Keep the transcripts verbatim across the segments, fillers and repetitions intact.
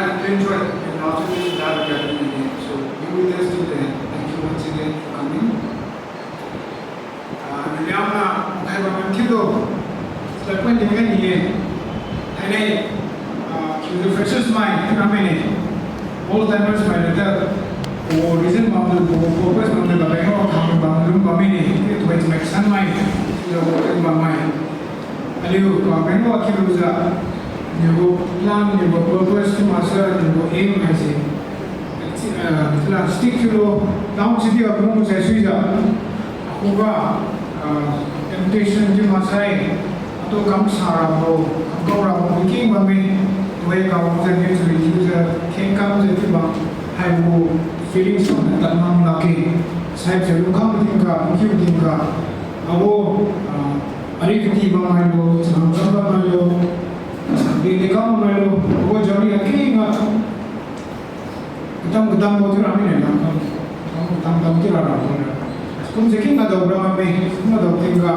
I've enjoyed and also this is that we are doing it. So be with us today. Thank you once again for coming. Ah, naliang na, makai bam thiulo. Start point din kani ye. Thainai, ah, kiu the freshers mai, thiu na mai ne. Old timers mai le ta. O reason bam tu, o purpose bam tu, ba bang o khang bam lu bam ne. Thiu tu mai san mai. Thiu lo bam mai. Aliu, ah, bang o thiu lujiu. Niu plan, niu purpose, thiu maksai, niu aim haise. Ah, la stick thiulo, down city ga kung sai suijiu. Akhuga, ah, temptation thiu maksai, atu kam sa rabo, kam kau rabo, king bamme, tuwe kawang jiu, mutually thiujiu, kheng kamjiu thiu bam, haibo feelings bam, tan nam lakge, sai jiu lungkhang tingga, kiu tingga, abo, ah, ari kati bam mailo, chang chang bam mailo, de de kam bam mailo, abo journey aking ga, Katam katam bo thiu ra mine, katam katam thiu ra ra bo ra. Kumjiu keng ga dao ra me, keng ga dao tingga.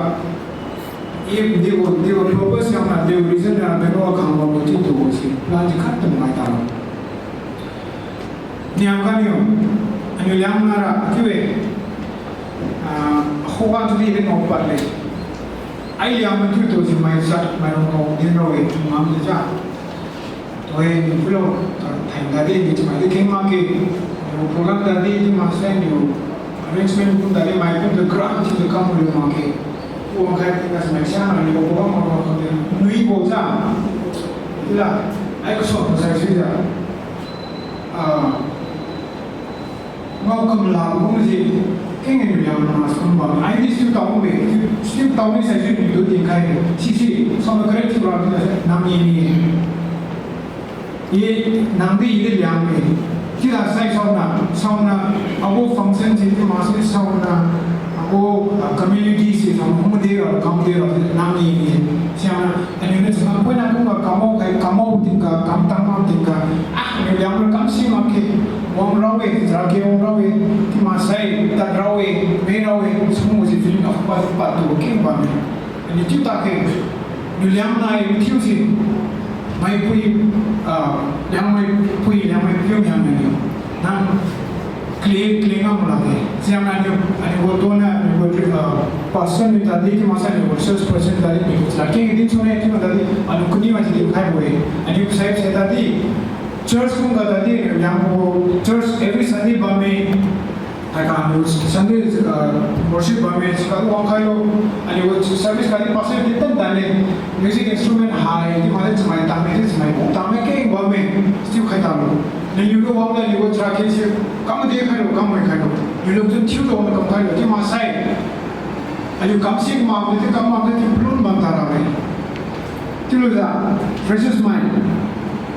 If dibo, dibo purpose niu ma, dibo reason niu ma, bebo khang bambo chiu tubo si, plan ji khat tu mai talo. Niang ganiu, aniu Liangmai ra, akiu-e. Ah, akhuga tu di de ngao pad le. Ai Liangmai thiu tu si mai sat, mai rong kau din rao-e, tu ngam de ja. Toi ni pulo, thainai dadi ni chamai di keng makge, program dadi di maksai niu, arrangement kum dadi mai kum de grant di kam lu makge. Wang khai tingga chamai siang ni program ma ma kam de, nui bo ja. Ila, ai kaso sai suijiu. Ah, Ngao kamla kum ji, keng niu Liangmai sum bam. Ai di still tao me, still tao ni sai ji niu tu tingkai. Sisi, sum kare thiu ra ni nang ni ni. I nang di i di Liangmai. Chiuda sai saona, saona, abo function si di maksai saona, abo, ah, community si saona, hum de ra, kam de ra, nang ni ni. Siang na, Aniu niu changam poina kumga kamao khai, kamao tingga, kam tangmam tingga. Ah, aniu Liangmai kam si makge, wang rao-e, chara ge wang rao-e, chiu maksai, tad rao-e, mei rao-e, sum mo si feeling of pa, pa tu keng bamme. Aniu chiu takge, niu Liangmai thiu si, maipui, ah, Liangmai pui, Liangmai piu Liangmai niu. Nang clear, clear ngam lakge. Siang aniu, aniu gu tona, aniu gu, ah, pastor niu tadi, chiu maksai aniu gu church person tadi, aniu gu chara keng di chune, chiu ma tadi, aniu kuni ma chiu di khai bo-e. Aniu sai sai tadi, church kumga tadi, Liangmai gu church every Sunday bamme. Haiga aniu Sunday, ah, worship bamme, siga wang khailo, aniu gu service kadi pastor di tan tane, music instrument hai, chiu ma di chamai tangme, di chamai gu tangme keng bamme, still khai talo. Naliu lu wang la aliu gu chara keng si, kam di khailo, kam mai khailo. Niu lu tu thiu lo na kam khailo, chiu maksai. Aliu kam si mak di, kam mak di, chiu plun bam tara me. Chiulujiu, freshers mai.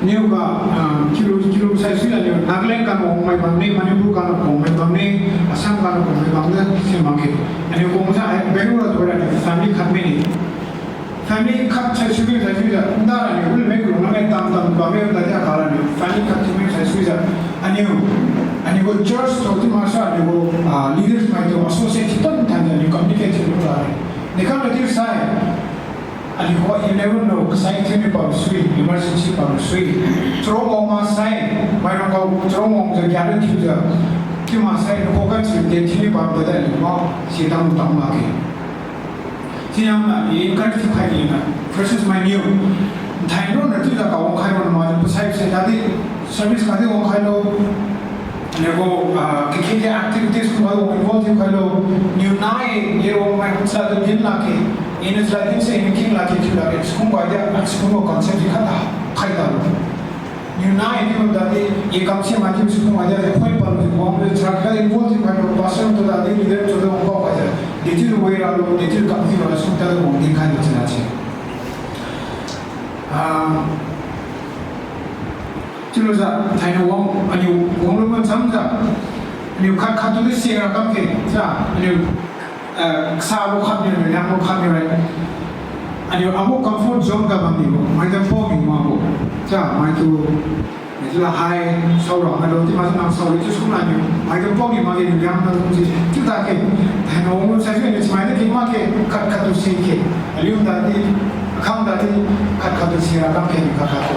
Niu ga, ah, chiulu, chiulu sai sui aliu, Nagaland ga wangmai bamne, Manipur ga wangmai bamne, Assam ga wangmai bamne, si makge. Aliu wang sa, ai, Bangalore ga tu ra, family khat mine. Family khat sai sui sai suijiu, nda ra niu, ul me kulong na me tam tam bamme, nda dia kara niu, family khat thiu me sai suijiu. Aniu, aniu gu church tu chiu maksai aniu gu, ah, leaders mai tu associate chiu tan tan aniu communicate chiu lu ra. Ni kam la chiu sai. Aliu gu eleven lo, kasai thiu ni pam sui, emergency pam sui. Charong wang maksai, mai rong kau charong wang jiu gari thiujiu. Chiu maksai, nako ga chiu de thiu ni pam de aliu ma, si tam tam makge. Siniu na, i encourage thiu khai di na, freshers mai niu. Nthai ronna chiujiu kawang khai ronna ma, pasai sai tadi, service kadi wang khailo. Niu gu, ah, kiki activities kumbo involve thiu khailo. Niu nai, i wangmai kumsa tu din lakge. Iniu sa din se, iniu king lakge, thiu lakge. Sikum gu idea, sikum gu concept di khat khai talo. Niu nai chiu bam tadi, i kam si ma chiu sikum gu idea, khoi palo, wang le chara khat involve thiu khailo, pastor tu tadi, leader tu tadi wang pao khai tadi. Dechiu lu wei ralo, dechiu kam thiu ralo, sikum tadi wang din khailo chiu la si. Ah, chiulujiu, thainai wang, aniu wang lu man chamjiu. Aniu khat khat tu di si ra kamke, ja, aniu, eh, kasabo khat niu, Liangmai khat niu, right? Aniu abo comfort zone ga bam nibo, maidam pao ni makbo. Ja, mai tu, mai tu la hai, saora mailo, chiu maksai nang saora chiu sum la niu, maidam pao ni makge niu Liangmai kumji, chiu takge, thainai wang lu sai sui niu, mai di ki makge, khat khat tu si ke, aliu tadi, akhang tadi, khat khat tu si ra kamke, khat khat tu.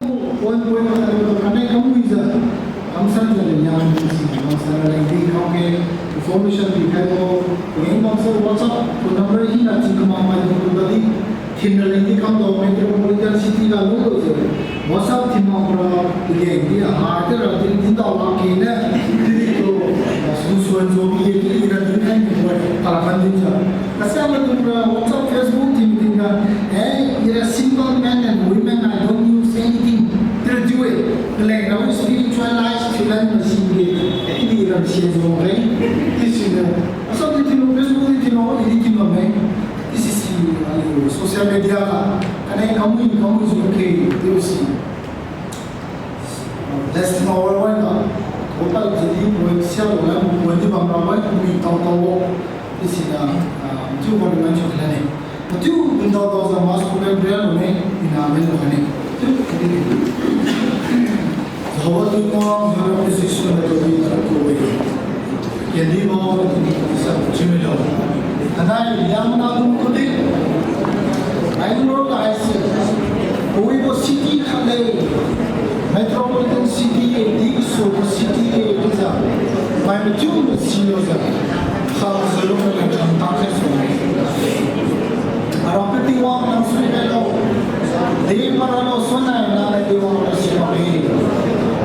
Point, point, point, point, kanai kamwijiu, kamsanjiu leng yang si, kamsan leng di, okay, information di khai bo, pageng bamse WhatsApp phone number hina chi kamang mai di tu ga di, thin raleng di kam dao, metropolitan city ga lunglujiu, WhatsApp thin mak ra, pageng di, ha, te ra di, di dao lak kine, di di tu, suan suan jo mi ye, di ra di khai ni bo, para kan di ja. Kasa maidung ra WhatsApp, Facebook, thin thin ga, eh, ira simple men and women, I don't use anything. Tira diu-e, kaleng ra spiritual life, silan na si de, eh, ini ira si jo re. This is the, WhatsApp di thin lo, Facebook di thin lo, ini thin lo me. This is the, uh, social media ga, kanai kamui, kamui ju ke, this is Blessing over wai na, total jili point sia lo lan point di bam ra wai, mi tao tao wo. This is, ah, ah, two point one cho lane. Two point tao tao sa mas ko ben bel lo ne, ina men lo ne. Jehovah tu mo, Jehovah position na tu di ko we. Kendi mo, sa chimilo. Anai, yang na dum ko di. Bangalore ga haise, kawibo city khat le, metropolitan city e, di kasu city e, chiujiu, mai mathiu na silujiu, sa zalung na chang tang khe su. Ara pati wang nang sui khailo, de para lo sunai na le de wang na si ma e.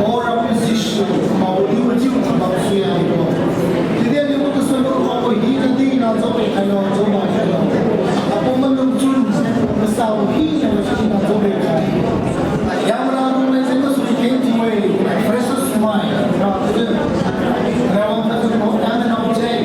Ora position, ma o di mathiu na bam sui ai lo. Di de ni ko kasu lo ko hi na di na zo pe khailo, zo ma khailo. Apo manung chun, masao hi na ma si na zo pe khai. Yang ra nung le se ma sui ken ti we, fresh smile, ra tu. Ra wang ta ko, yang na object,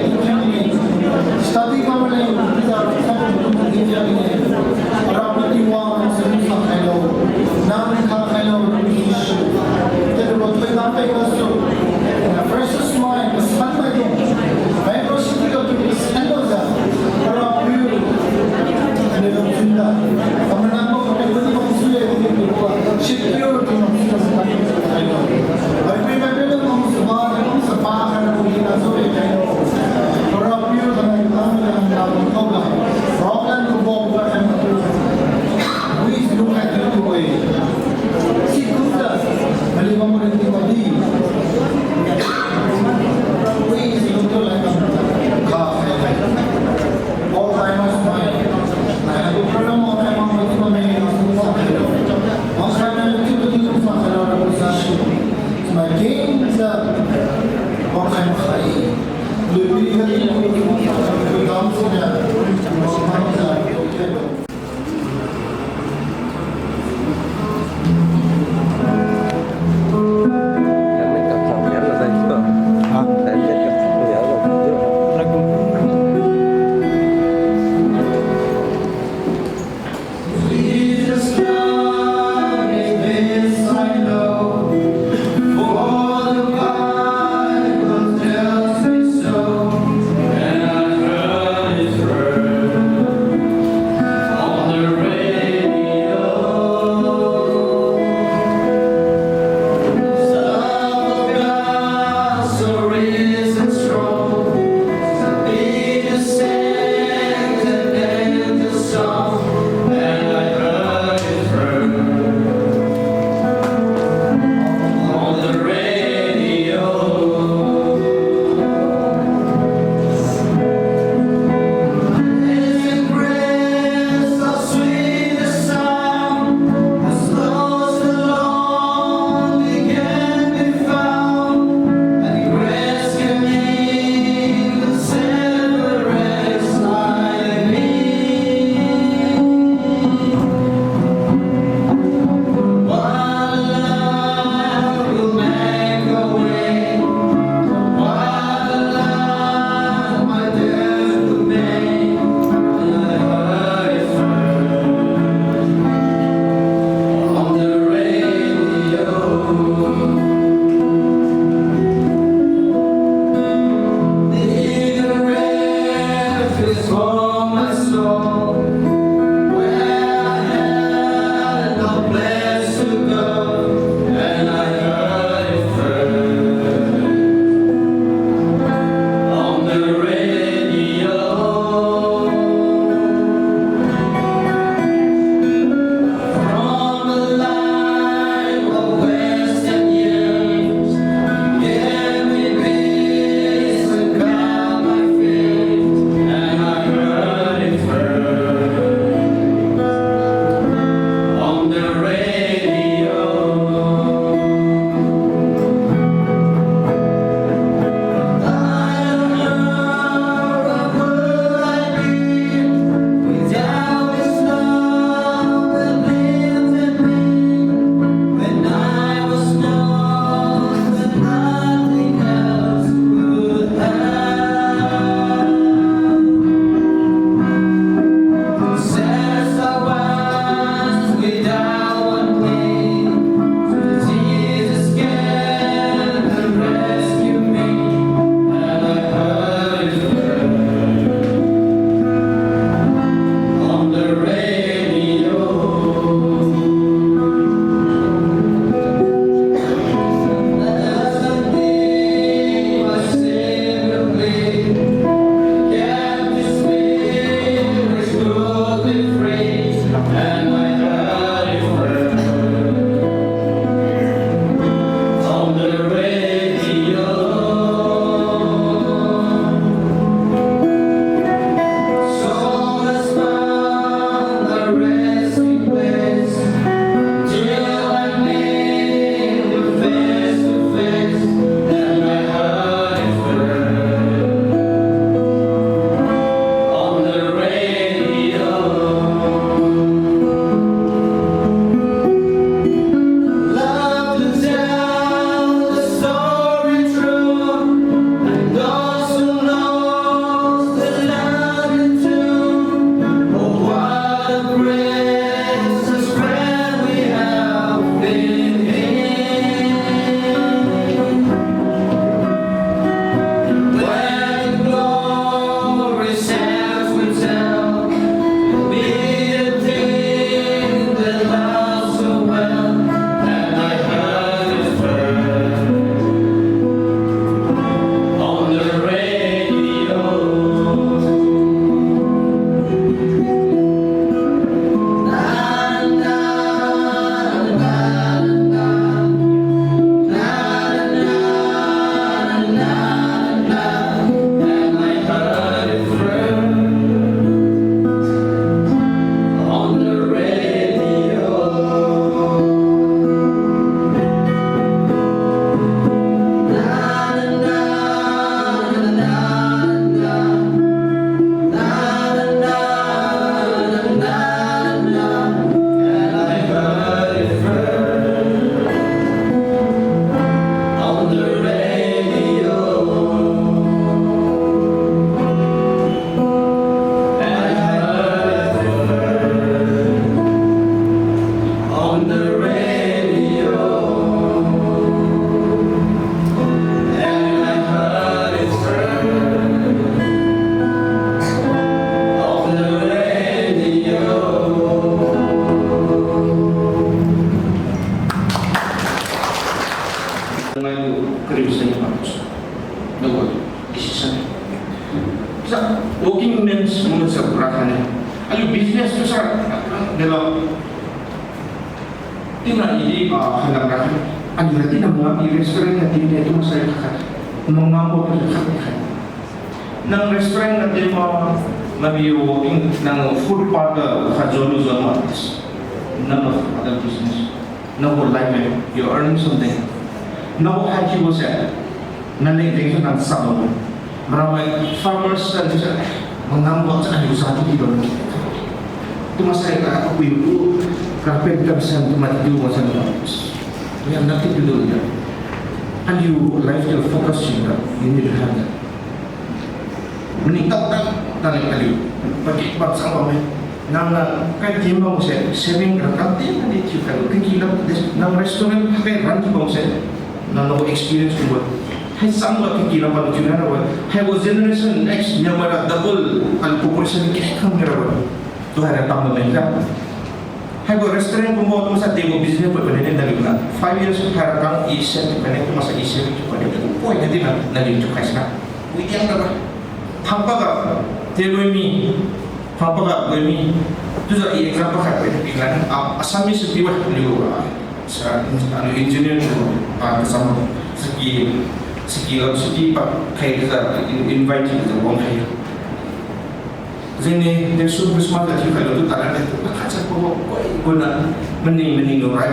Working women women sa pura khane. Aliu business tu sa delo. Tina i di, ah, halam ra khane. Aliu ra tina mangam i restaurant na tina tu masa khat. Mangam bo tu khat khat. Nang restaurant na tina ma, maybe working, nang food park ga khat zone zone ma. None of other business. Nang gu life, you're earning something. Nang gu hai chiubo se. Nang leng deng su nang sabo. Maramai farmers sa chiusa, mangam bo sa aliu sa di di lo. Tu masai ka apui gu carpenter sa tu ma di di bo sa lo. We have nothing to do with that. And you life to focus in that. You need to have that. Maning tao tao tao ni aliu. Pagi bam sang bam me. Nang na kai tim bam se, saving ra kam tim ni chiu kai lo. Kaki lam, nang restaurant kai run ki bam se. Nang na experience ko. Hai sang lo kaki lam bam chiu na lo. Hai wo generation next, Myanmar ra double, and population ke khang ra lo. Tu hai ra tam me ka. Haibo restaurant kumbo tu masa table business pui pui ne naliu na. Five years hairakang i set pui ne tu masa i set pui ne tu pui ne di na naliu tu khai sina. Wi diang da ba. Phangpa ga table mi. Phangpa ga table mi. Tu sa i example khai pui ne pi na. Ah, Assamese pi wa liu, ah, sa, ah, engineer tu, ah, kasam. Saki, saki lam saki pa khai tu sa in-, invite tu sa wang khai. Jengni, Jesu Christmas ga thiu khailo tu tara de, nakhat sa ko, koi, kona, maning, maning lo rai.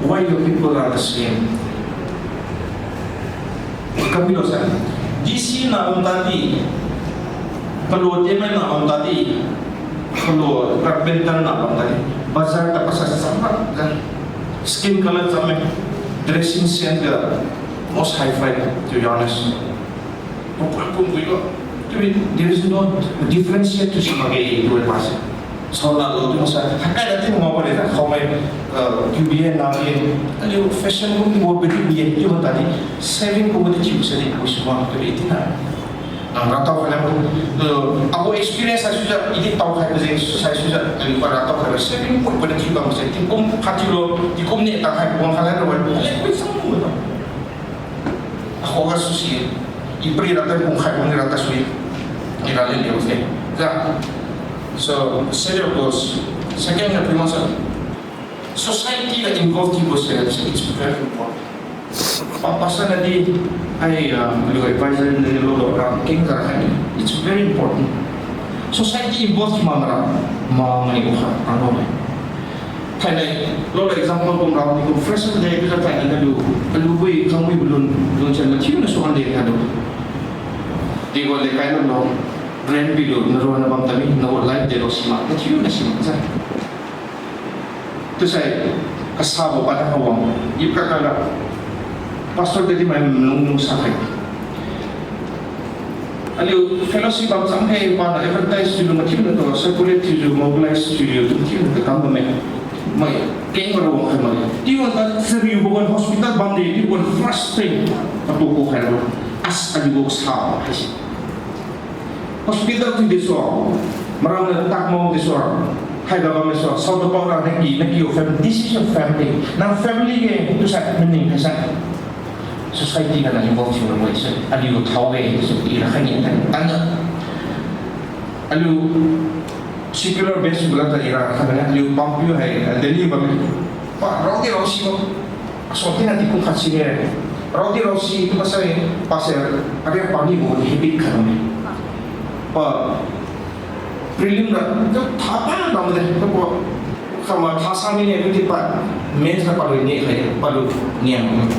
Why your people are the same? Kami lo sa, D C na bam tadi, palo teman na bam tadi, palo carpenter na bam tadi, bazar ta pasa sama, skin color sama, dressing sense ga most high five, to be honest. Pupui pupui lo. There is no differentiate tu si makge tu pase. Sauna lo tu masa. Hakai la ti mo pare na kau mai, eh, Q B A na bi. Aliu fashion ko ni mo bedi bi tu mata di. Saving ko bedi chiu sa di ko si mo tu di na. Nang ratau kala ko. Eh, aku experience sa suja, ini tau khai ko sai suja. Aliu pa ratau khai saving ko bedi chiu ba masa. Tingkum khat chiu lo, tingkum ni ta khai ko kala na wa. Aliu ko sang mo. Akhoga susi, i pri rata kung khai kung rata sui. I rale leu se. Ja. So, set your goals. Second ga pi masa. Society ga involve thiubo se, it's very important. Pa, pastor na di, ai, ah, lu advisor na di lo lo ra, keng ga khai. It's very important. Society involve ma mara, ma ngai ko kha, ang lo mai. Thainai, lo example kum rao ni kum fresh day tu thainai na lu, alu bui, kang bui bulun, lun chan mathiu na suan de kha lu. Di go de kai lo lo, brand bi lu, na ro na bam tami, na wo life de lo sima, mathiu na sima, sa. Tu sai, kasabo pa da kawang, ip ka ka la, pastor de di mai nung nung sa khai. Aliu fellowship bam chang khe pa na advertise thiulu mathiu na tu, circulate thiulu, mobilize thiulu, tu thiu na tu kam bamme. Mai, keng ba ro khai mai. Tiwan ta seriu bo wan hospital bam de, tiwan first thing. Patu ko khai ro. As aliu bo sa hai si. Hospital tu de so. Maram na tak mo de so. Hai ba bamme so. Sao tu pau ra na ki, na ki your family. This is your family. Na family ke, tu sa meaning hai sa. Society ga na involve thiu rabo-e, aliu thao-e, ira khangni tan, tan. Aliu secular base gu lata ira khangni, aliu pampiu hai, eh, Delhi bam. Pa, raodi raosi bo. Aso tina di kum khat si ne. Raodi raosi tu pasai, pasai, ari pami bo habit khat ne. Pa, Prelim ra, tu thapa bam de, tu ko, kama thasa ni ne, tu di pa, mains na palu ni, khai, palu ni ang.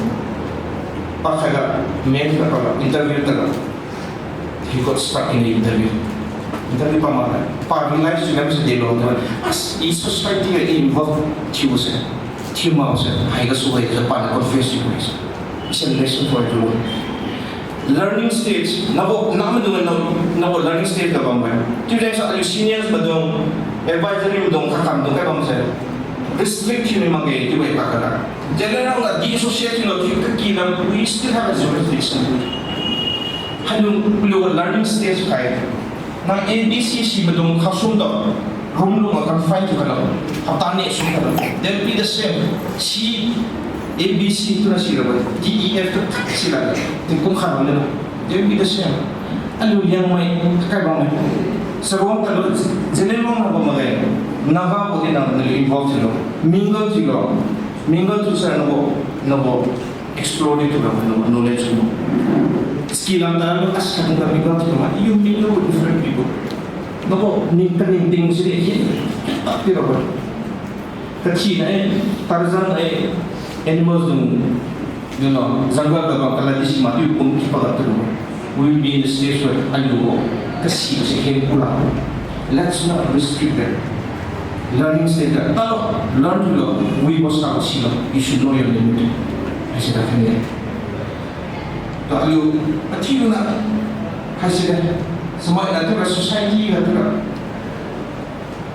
Pa khai ga, mains na palu, interview ta ga. He got stuck in the interview. Interview pa ma, pa realize to them se de lo, as in society ga involve thiu se, thiu ma se, hai ga su hai ga pa na confess thiu se. It's a lesson for everyone. Learning stage, nabo, nabo maidung, nabo, nabo learning stage ga bam bai. Chiu jeng sa aliu seniors maidung, advisory maidung, khakham maidung kai bam se. Restrict thiu ni makge, chiu bai pa kada. General na de-associate thiu lo, thiu kaki lam, we still have a jurisdiction. Hailu, lu learning stage khai. Nang A B C C maidung khasum tu, room lu confine thiu kalo. Hapta ni sum kalo. They'll be the same. C, A B C tu na si rabo. D E F tu si rabo. Tingkum khat ram ni lo. They'll be the same. Aliu Liangmai, kai bangmai. Sarong talo, Zeliangrong na bam magai. Naga bo di nang naliu involve thiulo. Mingle thiulo. Mingle thiusai nabo, nabo explore di thiulo, nabo knowledge mo. Skill ang talo, as katung ka mingle thiulo ma. You mingle with different people. Nabo ning kaningting sidi, tak di rabo. Kathina e, Tarzan e, animals dung, you know, jungle ga bam kala di si ma tiu kum ki paga tu. We will be in the stage where aliu bo kasi se hem kula. Let's not restrict them. Learning stage ga, talo, learn thiulo, we will start silo. You should know your limit. Haisi da kani. Talo, atiu na, haisi da, samai na tu ra society ga tu ra.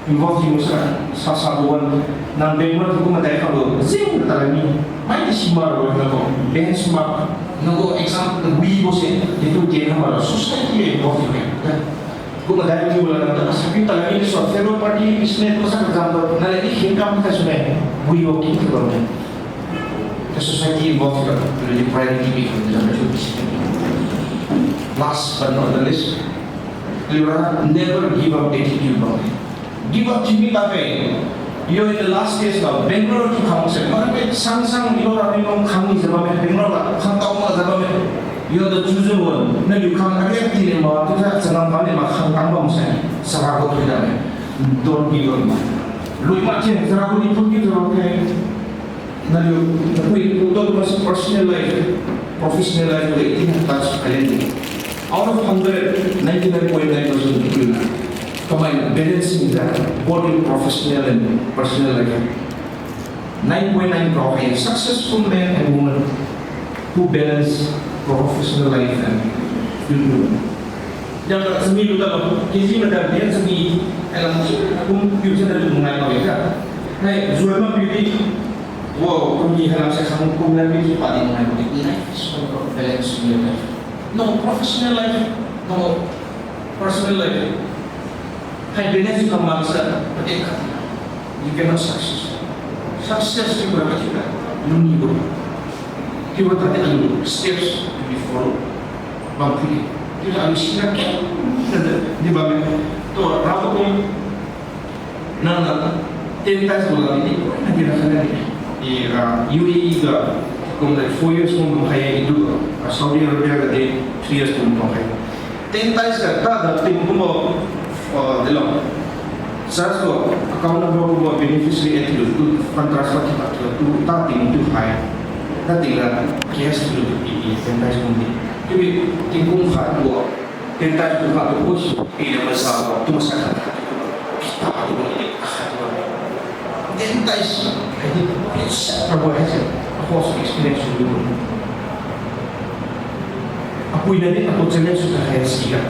Involve thiu sara, sasa bo wan, nang Bangalore tu kum madai khalo, zing tara mi, mai di si ma ro, nanggu benchmark, nanggu exam, wibo se, di tu ken ha ma ro, society involve thiu. Kum madai mi wala nang, asa pi tara mi so, fellow party, business, masa example, nang le di income ka sune, wibo ki thiu ba me. The society involve thiu, really priority bi, last but not the least, aliura never give up attitude ba. Give up thiumi takge. Yo in the last days ga, Bangalore tu khang se, mara pe sang sang yo ra pe mong khang ni jaba me, Bangalore ga, khang tao ma jaba me. Yo the chosen one, naliu khang ariak ti le ma, tu sa, sanang ba le ma, khang tang bam se, sara ko tu da me. Don't give up ma. Lui ma chen, sara ko ni pun ki jaba me. Naliu, nakui, tu tu mas personal life, professional life, tu eighteen touch kalian ni. Out of hundred, ninety-nine point nine percent tu na. Kamai balancing that, both in professional and personal life. Nine point nine percent successful men and women who balance professional life and personal. Yang tak semi lu tak, kisi madan dia semi, alam ni, kum, piu sa da lu ngai ma ka. Hai, zuan ma piu di, wow, kum ni halam sa sang kum la piu di padi ngai ma ka. Life is all about balance in your life. No professional life, no personal life. Hai balance ka ma sa, pati ka. You cannot success. Success di ba ka, luni bo. Di ba tadi aliu steps to be followed. Bang pui. Di aliu sira ke. Di ba me. To, rabo kum. Nang na, ten times bola ni, na di na kana ni. Di, ah, U A E ga, kum like four years kum khai, Indo, ah, Saudi Arabia ga di three years kum khai. Ten times ga, ta da tingkum bo, ah, dilo. Church ko, account number kumbo beneficiary add thiu, tu fund transfer thiu, tu, tu, ta ting tu khai. Ta ting la, cash thiu, i, i, ten times kum di. Kiu bi, tingkum khat bo, ten times kum khat bo, push, i, na masa bo, tu masa khat. Kita tu bo, i, khat bo. Ten times, hai di, it's a bo, hai se, a whole experience will be. Apui na di, ato challenge su ta hai siga.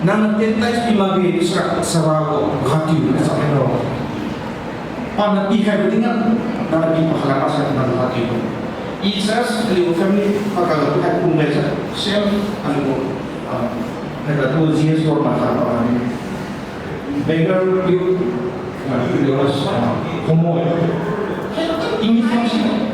Nang na ten times pi ma bi, sara, sara bo, gati, na sa hai ro. Pa na pi khai bo tingga, na pi pa khala pa sa na gati bo. I sa, aliu family, pa khala tu hai kum bai sa, same, aliu, ah, hai ka tu G S four ma khala pa ni. Beggar youth, uh, there was, uh, homo. Ini function.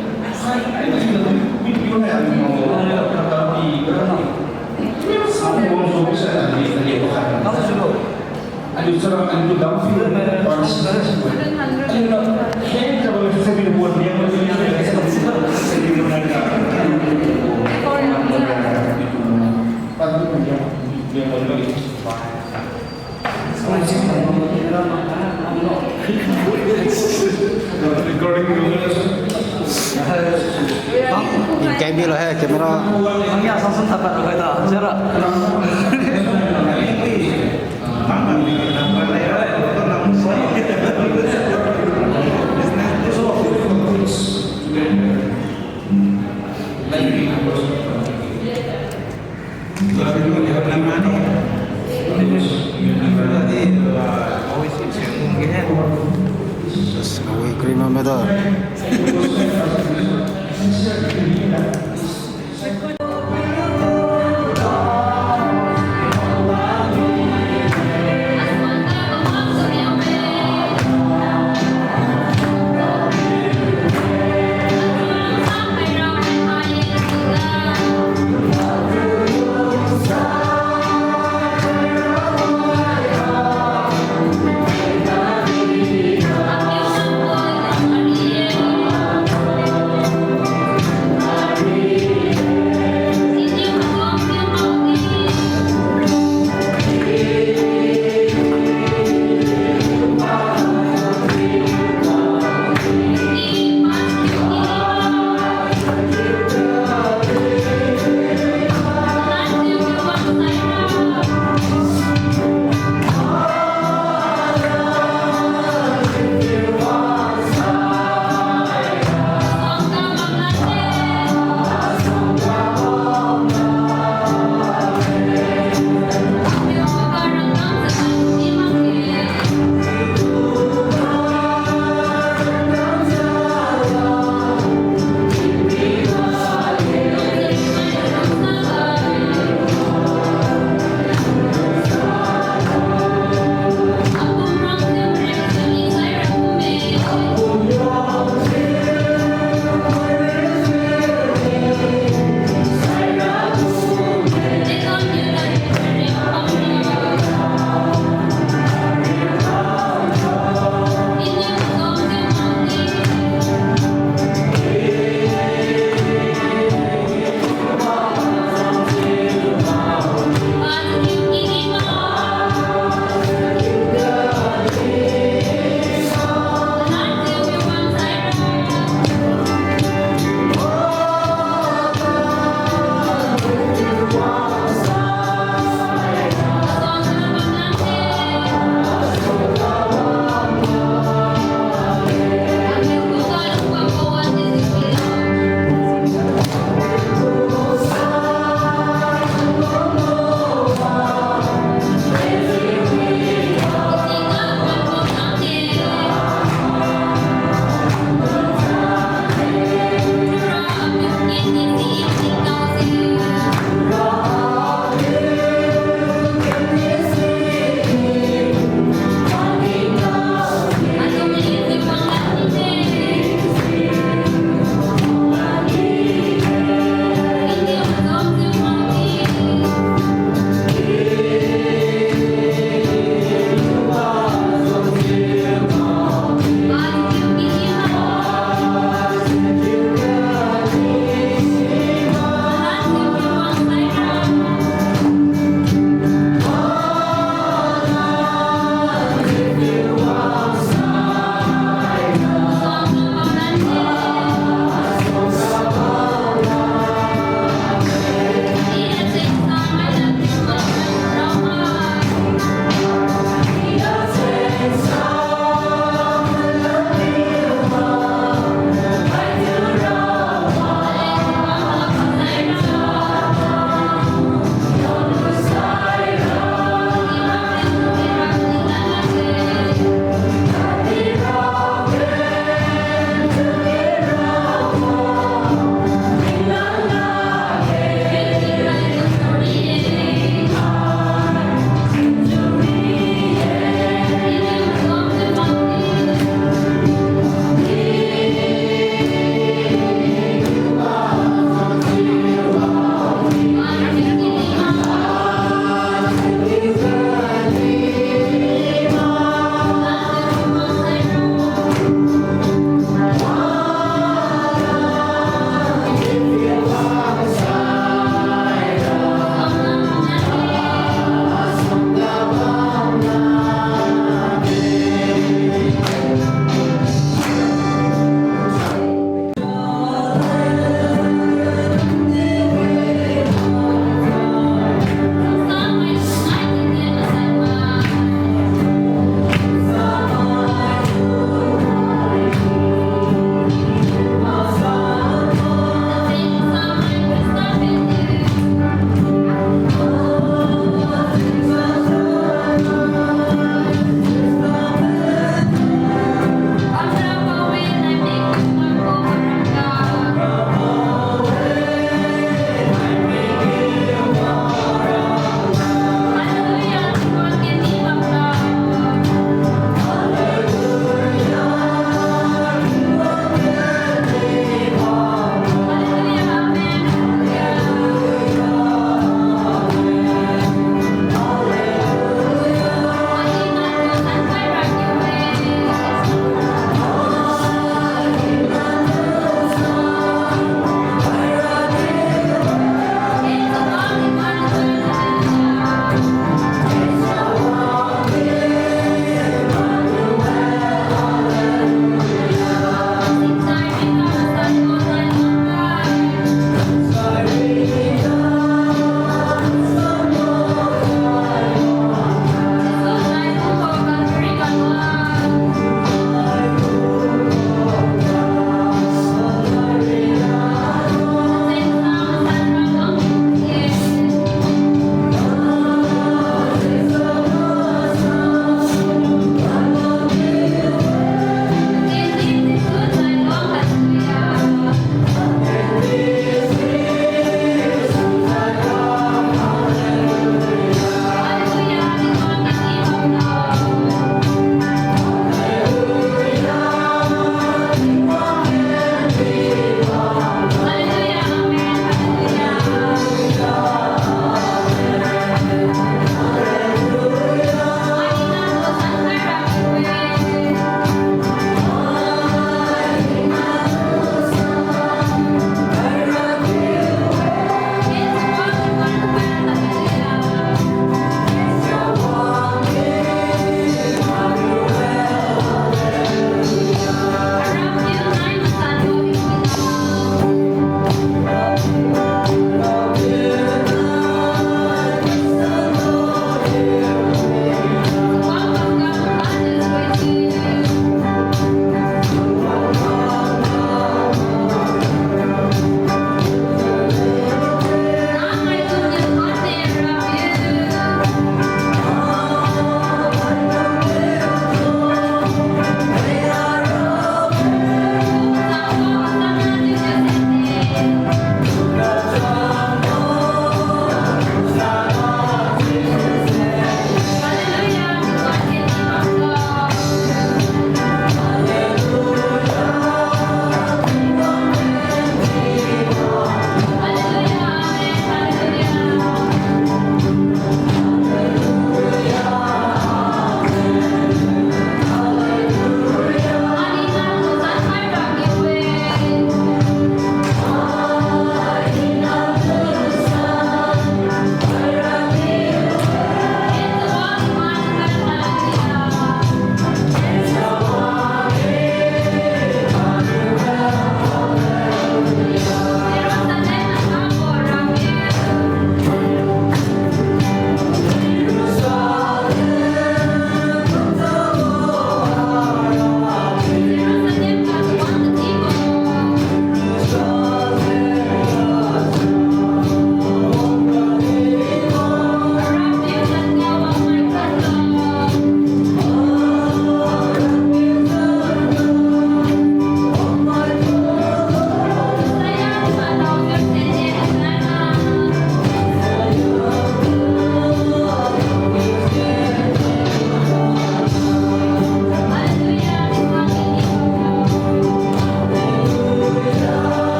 Kami lo hai camera.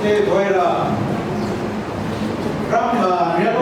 Thoira, ram, ah, ria